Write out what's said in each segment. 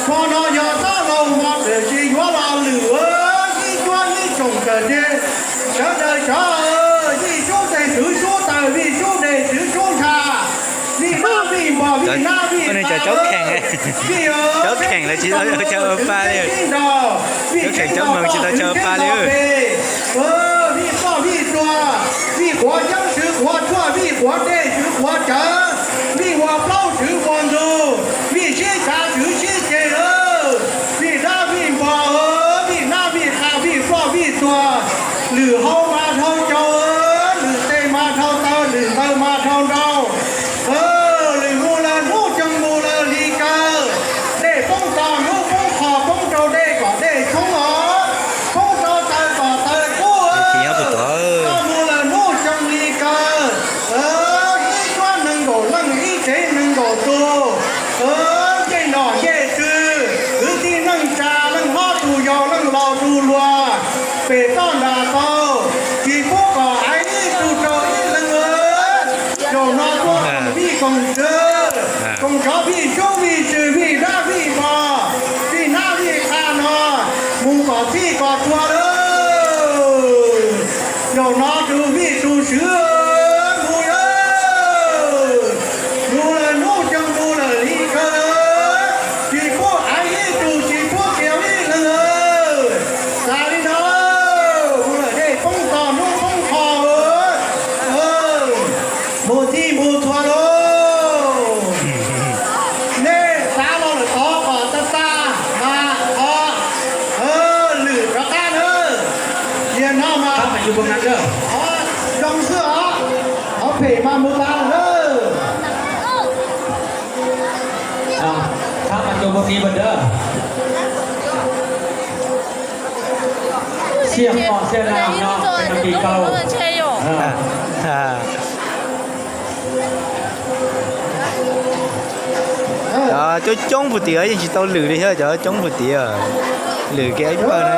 Hmo no yog txoj laus mos txawm tsis yuav los lwm, ib cuab ib tsoom tawm ces sawv daws cov, vij sub tes tswv sub taw, vij sub dej tswv sub ntsha, vij dab vij npog vij nab vij qa, vij caub kheem lawv tsis tau caw pa li, caub kheem caub moos tsis tau caw pa li. Vij poj vij tuag, vij quav yeeb tswv quav tshuaj, vij quav dej tswv quav cawv, vij ua plaub tswv ua ntug, vij sib cav tswv sib ceg lawm. Vij dab vij npog, vij nab vij qa, vij poj vij tuag, lwm hau mas dhau caus, lwm tes mas dhau taw, lwm ntawv mas dhau nrau. Lwm mus lawm hnub coog mus lawm hli kaw, dej poob tog hnub poob qho, poob rau dej kom dej tshoob os, poob rau taw kom taw kub. Mus lawm hnub coog hli kaw, ib cuab nees nkaum leej, ib tsev nees nkaum tus, ncej nom ncej tswv, kwv tij neej tsa, leej hlob tus yau, leej laus tus hluas, pem toj nram tau, tsis pub kom aiv ib tug rau ib leeg. Zaum no tuaj koom vij koom tswv, koom cov vij sub vij tswv, vij dab vij npog, vij nab vij qa no, mus kom txhij kom txhua lawm. Zaum no tus vij tus swv mus lawm, mus lawm hnub coog mus lawm hli kaw, tsis pub aiv ib tug, tsis pub kiag ib leeg. Xav li no, mus lawm dej poob tog hnub poob qho, mus txhij mus txhua lauj. Nej xav los lawm tod kom tag tag mas qhov lwm rov qab na. Tias no mas qhov zoo xwb os, qhov phem mas mus tas lawm na. Xiaj pom xiaj nam no, tis kau. Cov coob coob puag tim yeej tsis tau lwm li thiab, cov coob puag tim lwm kiag ib pawg na.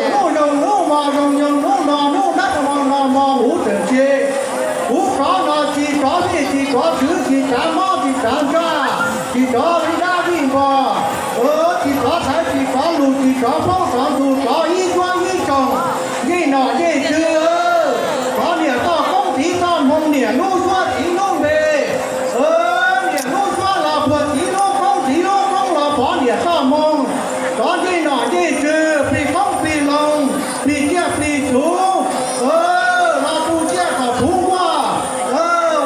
Hnub zoo hnub mos zoo zoo, hnub no hnub dab no mos mos huv tawm tse. Huv tsov no tsis tsov vij, tsis tsov tswv, tsis tsav mob, tsis tsav ntsaj, tsis tsov vij dab vij npog, tsis tsov thaiv, tsis tsov lus, tsis tsov plaub tsov ntug, tsov ib cuab ib tsoom, ncej nom ncej tswv, tsov niam toj koob txiv toj hmoo, niam lub suab txiv lub npe, niam lub suab los puag txiv lub koob, txiv lub koob los pov niam toj hmoo, tsov ncej nom ncej tswv, plig qoob plig loo, plig ciaj plig txhuv, los tu ciaj kom puv nkuaj,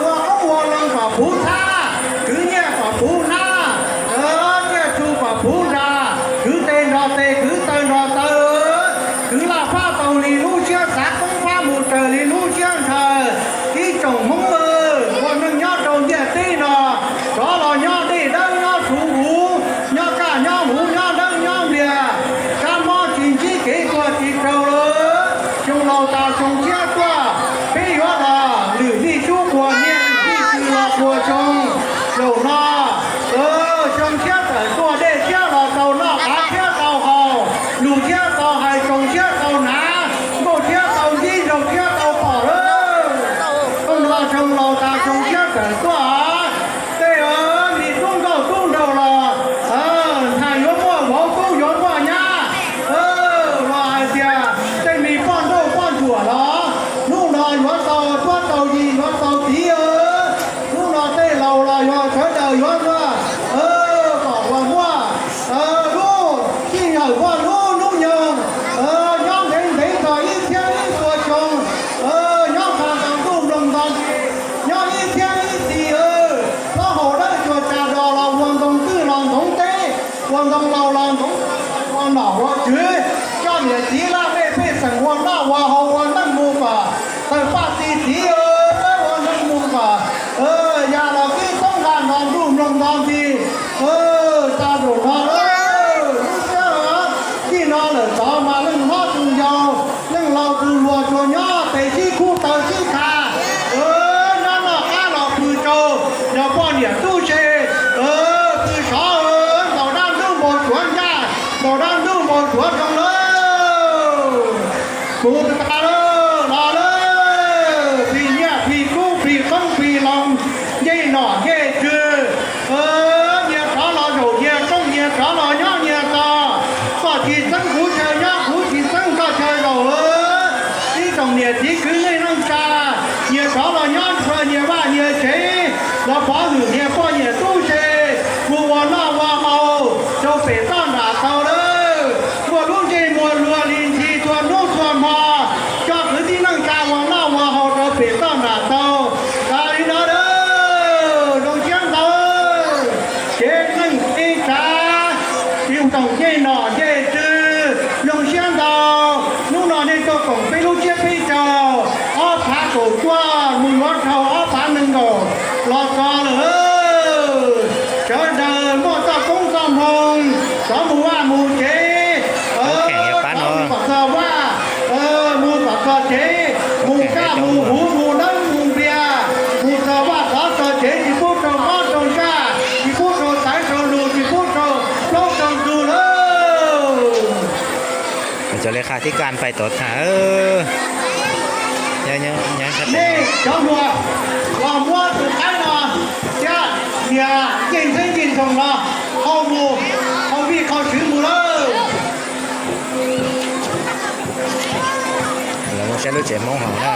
ua qoob ua loo kom puv thab, kwv nyiaj kom puv hnab, ciaj txhu kom puv nra, kwv tes nrog tes, kwv taw nrog taw, kwv laj phab tau li lub siab xav, koob phab mus raws li lub siab ntshaw. Ib tsoom Hmoob, ua neej nyob rau ntiaj teb no, tsov los nyob dej dawb nyob txhuv huv, nyob kaj nyob huv, nyob dawb nyob npliag, sab mob tsis ntsib kev tuag tsis raug lawm. Xyoo laus tas xyoo tshiab tuaj, peb yuav los lwm vij sub quas nyiaj, vij tswv los quas xyoo. Zaum no xyoo tshiab tawm tuaj, dej tshiab los tau noj, qav tshiab tau haus, lus tshiab tau hais, tsoos tshiab tau hnav, nkauj tshiab tau ntsib, nraug tshiab tau pom lawm. Xyoo no xyoo laus tas xyoo tshiab tawm tuaj, tej me tub nkauj tub nraug los ntshai yuav muaj vauv, tub yuav muaj nyab, los hais tias tej me poj nrauj poj ntsuam los hnub no yuav tau suab tau yig, yuav tau txiv. Hnub no tej laus los yog sawv daws yuav muaj, kom uas muaj lub sij hawm, muaj lub hnub nyoog, nyob ntev ntev txog ib txhiab ib puas xyoo, nyob nto ntau ntuj mloog nto, nyob ib txhiab ib txhis, plaub hau dawb cuag tsa dos los ua ntoo twj los ntxoov teb, ua ntoo laus los ntxoov ua nom ua tswv, coj niam txiv laj mej pej xeem ua noj ua haus, ua neej mus kom tawg paj txi txiv, ua neej mus kom ya los tib toob nqa nto ntuj mloog nto ntsis. Tag zaum no lub siab txij no lawm tod mas leej hlob tus yau, leej laus tus hluas tsuas nyob tes sib khub taw sib kha, nyob noj qab los pw tsau, yog poj niam tub se pw sov, ntaus dab ntub npau suav ncaj, ntaus dab ntub npau suav zoo lawm. Kuv tas lawm los lawm, plig nyiaj plig kub plig qoob plig loo, ncej nom ncej tswv, nyias rov los zaum nyias rooj, nyias rov los nyob Txiv kwv neej neej tsa, nyias rov los nyob nrog nyias vaj nyias tsev, los pov hwm nyias poj nyias tub se, mus ua noj ua haus rau pem toj nram tau lawm. Muaj lub ntsej muag luag li ntxhi txhua hnub txhua hmo, coj kwv tij neej tsa ua noj ua haus rau pem toj nram tau. Tag li no lawm, zoo siab ntau. Tsev neeg teb tsav, tsis toom ncej nom ncej tswv, zoo siab ntau. Hnub no nej tuaj koom peb lub tsiab peb caug, ob phav kaum cuaj mus yuav dhau ob phav nees nkaum los txog lawm. Sawv daws muaj txoj koob txoj hmoo, xov mus vaj mus tsev, mus kom txog vaj, mus kom txog tsev, mus kaj mus huv mus dawb mus npias, mus txog vaj xov txog tsev tsis pub rau mob rau ntsaj, tsis pub rau txawv rau lus, tsis pub rau plaub rau ntug lawm. Cov le qha tib kas pais tod tham. Nej cov hluas, los muab tus qaib no thiab nias ncej ntxeeb ncej ntxhoos no, qhau mus, qhau vij qhau swv mus lawm. Lawv mus saib lub tsev Hmoob hauv na.